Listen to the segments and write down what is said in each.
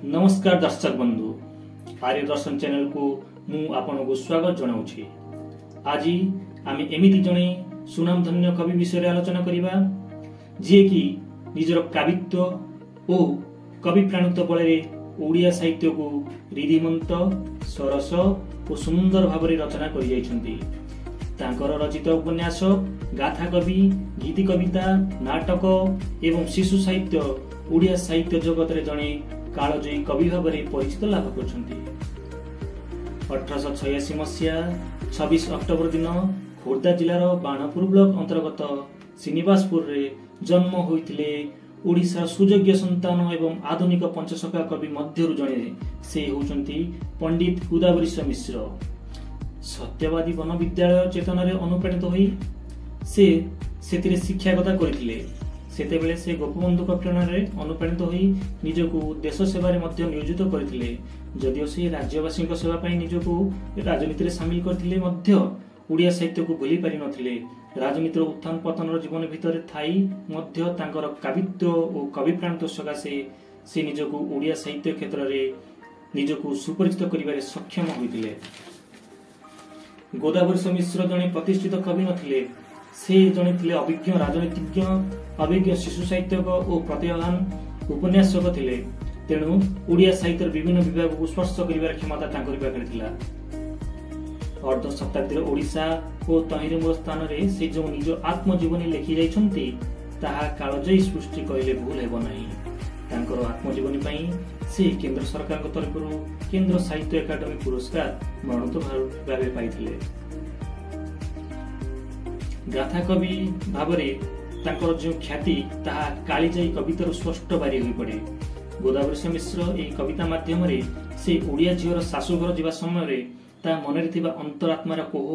ନମସ୍କାର ଦର୍ଶକ ବନ୍ଧୁ, ଆର୍ଯ୍ୟ ଦର୍ଶନ ଚ୍ୟାନେଲକୁ ମୁଁ ଆପଣଙ୍କୁ ସ୍ୱାଗତ ଜଣାଉଛି। ଆଜି ଆମେ ଏମିତି ଜଣେ ସୁନାମଧନ୍ୟ କବି ବିଷୟରେ ଆଲୋଚନା କରିବା, ଯିଏକି ନିଜର କାବିତ୍ୱ ଓ କବି ପ୍ରାଣତ୍ୱ ବଳରେ ଓଡ଼ିଆ ସାହିତ୍ୟକୁ ରିଧିମନ୍ତ, ସରସ ଓ ସୁନ୍ଦର ଭାବରେ ରଚନା କରିଯାଇଛନ୍ତି। ତାଙ୍କର ରଚିତ ଉପନ୍ୟାସ, ଗାଥା କବି, ଗୀତି କବିତା, ନାଟକ ଏବଂ ଶିଶୁ ସାହିତ୍ୟ ଓଡ଼ିଆ ସାହିତ୍ୟ ଜଗତରେ ଜଣେ କାଳଜୟୀ କବି ଭାବରେ ପରିଚିତ ଲାଭ କରିଛନ୍ତି। 1886 ମସିହା 26 ଅକ୍ଟୋବର ଦିନ ଖୋର୍ଦ୍ଧା ଜିଲ୍ଲାର ବାଣପୁର ବ୍ଲକ ଅନ୍ତର୍ଗତ ଶ୍ରୀନିବାସପୁରରେ ଜନ୍ମ ହୋଇଥିଲେ ଓଡ଼ିଶାର ସୁଯୋଗ୍ୟ ସନ୍ତାନ ଏବଂ ଆଧୁନିକ ପଞ୍ଚସଖା କବି ମଧ୍ୟରୁ ଜଣେ, ସେ ହେଉଛନ୍ତି ପଣ୍ଡିତ ଗୋଦାବରୀଶ ମିଶ୍ର। ସତ୍ୟବାଦୀ ବନ ବିଦ୍ୟାଳୟ ଚେତନାରେ ଅନୁପ୍ରାଣିତ ହୋଇ ସେ ସେଥିରେ ଶିକ୍ଷାଗତା କରିଥିଲେ। ସେତେବେଳେ ସେ ଗୋପବନ୍ଧୁଙ୍କ ପ୍ରେରଣାରେ ଅନୁପ୍ରାଣିତ ହୋଇ ନିଜକୁ ଦେଶ ସେବାରେ ମଧ୍ୟ ନିୟୋଜିତ କରିଥିଲେ। ଯଦିଓ ସେ ରାଜ୍ୟବାସୀଙ୍କ ସେବା ପାଇଁ ନିଜକୁ ରାଜନୀତିରେ ସାମିଲ କରିଥିଲେ ମଧ୍ୟ ଓଡ଼ିଆ ସାହିତ୍ୟକୁ ଭୁଲି ପାରିନଥିଲେ। ରାଜନୀତିର ଉତ୍ଥାନ ପତନର ଜୀବନ ଭିତରେ ଥାଇ ମଧ୍ୟ ତାଙ୍କର କାବିତ୍ୱ ଓ କବି ପ୍ରାଣତ୍ୱ ସକାଶେ ସେ ନିଜକୁ ଓଡ଼ିଆ ସାହିତ୍ୟ କ୍ଷେତ୍ରରେ ନିଜକୁ ସୁପରିଚିତ କରିବାରେ ସକ୍ଷମ ହୋଇଥିଲେ। ଗୋଦାବରୀଶ ମିଶ୍ର ଜଣେ ପ୍ରତିଷ୍ଠିତ କବି ନଥିଲେ, ସେ ଜଣେ ଥିଲେ ଅଭିଜ୍ଞ ରାଜନୀତିଜ୍ଞ, ଅଭିଜ୍ଞ ଶିଶୁ ସାହିତ୍ୟକ ଓ ପ୍ରତିଭାବାନ ଉପନ୍ୟାସକ ଥିଲେ। ତେଣୁ ଓଡ଼ିଆ ସାହିତ୍ୟର ବିଭିନ୍ନ ବିଭାଗକୁ ସ୍ପର୍ଶ କରିବାର କ୍ଷମତା ତାଙ୍କରି ପାଖରେ ଥିଲା। ଅର୍ଦ୍ଧ ଶତାବ୍ଦୀର ଓଡ଼ିଶା ଓ ତହିଁରେ ମୋର ସ୍ଥାନରେ ସେ ଯେଉଁ ନିଜ ଆତ୍ମଜୀବନୀ ଲେଖି ଯାଇଛନ୍ତି, ତାହା କାଳଜୟୀ ସୃଷ୍ଟି କହିଲେ ଭୁଲ ହେବ ନାହିଁ। ତାଙ୍କର ଆତ୍ମଜୀବନୀ ପାଇଁ ସେ କେନ୍ଦ୍ର ସରକାରଙ୍କ ତରଫରୁ କେନ୍ଦ୍ର ସାହିତ୍ୟ ଏକାଡେମୀ ପୁରସ୍କାର ମରଣୋତ୍ତର ଭାବେ ପାଇଥିଲେ। ଗାଥା କବି ଭାବରେ ତାଙ୍କର ଯେଉଁ ଖ୍ୟାତି, ତାହା କାଳିଜାଇ କବିତାରୁ ସ୍ପଷ୍ଟ ବାରି ହୋଇପଡ଼େ। ଗୋଦାବରୀଶ ମିଶ୍ର ଏହି କବିତା ମାଧ୍ୟମରେ ସେ ଓଡ଼ିଆ ଝିଅର ଶାଶୁଘର ଯିବା ସମୟରେ ତା ମନରେ ଥିବା ଅନ୍ତରାତ୍ମାର କୋହ,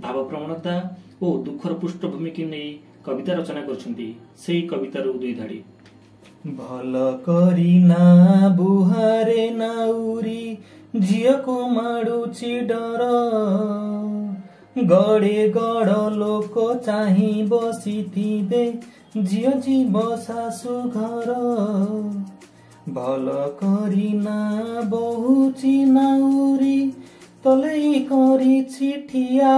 ଭାବପ୍ରବଣତା ଓ ଦୁଃଖର ପୃଷ୍ଠଭୂମିକୁ ନେଇ କବିତା ରଚନା କରିଛନ୍ତି। ସେଇ କବିତାରୁ ଦୁଇ ଧାଡ଼ି। ଭଲ କରି ନା ବୁହାରେ ନାଉରି, ଝିଅକୁ ମାଡୁଛି ଡର। ଗଡ଼େ ଗଡ଼ ଲୋକ ଚାହିଁ ବସିଥିବେ, ଝିଅ ଯିବ ଶାଶୁ ଘର। ଭଲ କରି ନା ବହୁଛି ନାଉରି, ତଲେଇ କରିଛି ଠିଆ।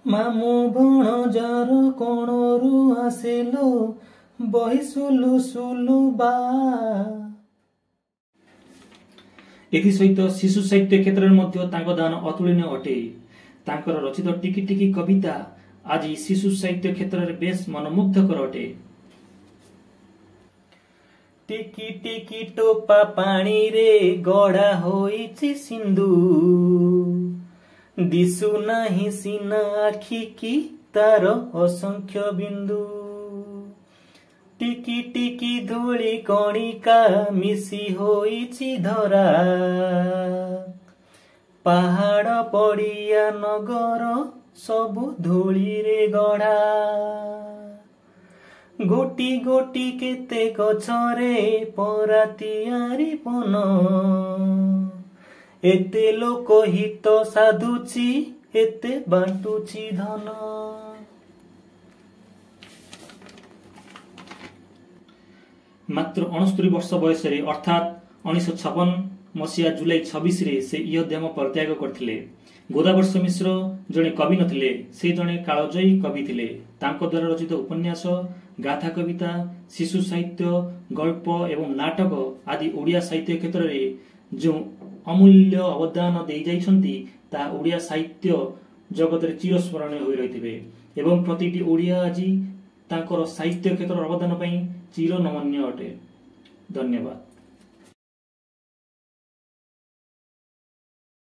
ମାମୁଁ ଭଣଜାର କୋଣରୁ ଆସିଲୁ ବହି ସୁଲୁ ସୁଲୁ ବା। ଏଥିସହିତ ଶିଶୁ ସାହିତ୍ୟ କ୍ଷେତ୍ରରେ ମଧ୍ୟ ତାଙ୍କ ଦାନ ଅତୁଳନୀୟ ଅଟେ। ତାଙ୍କର ରଚିତ ଟିକି ଟିକି କବିତା ଆଜି ଶିଶୁ ସାହିତ୍ୟ କ୍ଷେତ୍ରରେ ବେଶ ମନୋମୁଗ୍ଧକର ଅଟେ। ଟିକି ଟିକି ଟୋପା ପାଣିରେ ଗଢ଼ା ହୋଇଛି ସିନ୍ଧୁ, ଦିଶୁ ନାହିଁ ସିନା ଆଖିକି ତାର ଅସଂଖ୍ୟ ବିନ୍ଦୁ। ଟିକି ଟିକି ଧୂଳି କଣିକା ମିଶି ହୋଇଛି ଧରା, ପାହାଡ଼ ପଡ଼ିଆ ନଗର ସବୁ ଧୂଳିରେ ଗଢ଼ା। ଗୋଟି ଗୋଟି କେତେ ଗଛରେ ପରା ତିଆରି ବନ, ଏତେ ଲୋକ ହିତ ସାଧୁଛି, ଏତେ ବାଣ୍ଟୁଛି ଧନ। ମାତ୍ର 69 ବର୍ଷ ବୟସରେ, ଅର୍ଥାତ୍ 1956 ମସିହା ଜୁଲାଇ 26ରେ ସେ ଇହଧାମ ପରିତ୍ୟାଗ କରିଥିଲେ। ଗୋଦାବରୀଶ ମିଶ୍ର ଜଣେ କବି ନଥିଲେ, ସେ ଜଣେ କାଳଜୟୀ କବି ଥିଲେ। ତାଙ୍କ ଦ୍ୱାରା ରଚିତ ଉପନ୍ୟାସ, ଗାଥା କବିତା, ଶିଶୁ ସାହିତ୍ୟ, ଗଳ୍ପ ଏବଂ ନାଟକ ଆଦି ଓଡ଼ିଆ ସାହିତ୍ୟ କ୍ଷେତ୍ରରେ ଯେଉଁ ଅମୂଲ୍ୟ ଅବଦାନ ଦେଇଯାଇଛନ୍ତି, ତାହା ଓଡ଼ିଆ ସାହିତ୍ୟ ଜଗତରେ ଚିରସ୍ମରଣୀୟ ହୋଇ ରହିଥିବେ ଏବଂ ପ୍ରତିଟି ଓଡ଼ିଆ ଆଜି ତାଙ୍କର ସାହିତ୍ୟ କ୍ଷେତ୍ରର ଅବଦାନ ପାଇଁ ଚିର ନମନୀୟ ଅଟେ। ଧନ୍ୟବାଦ।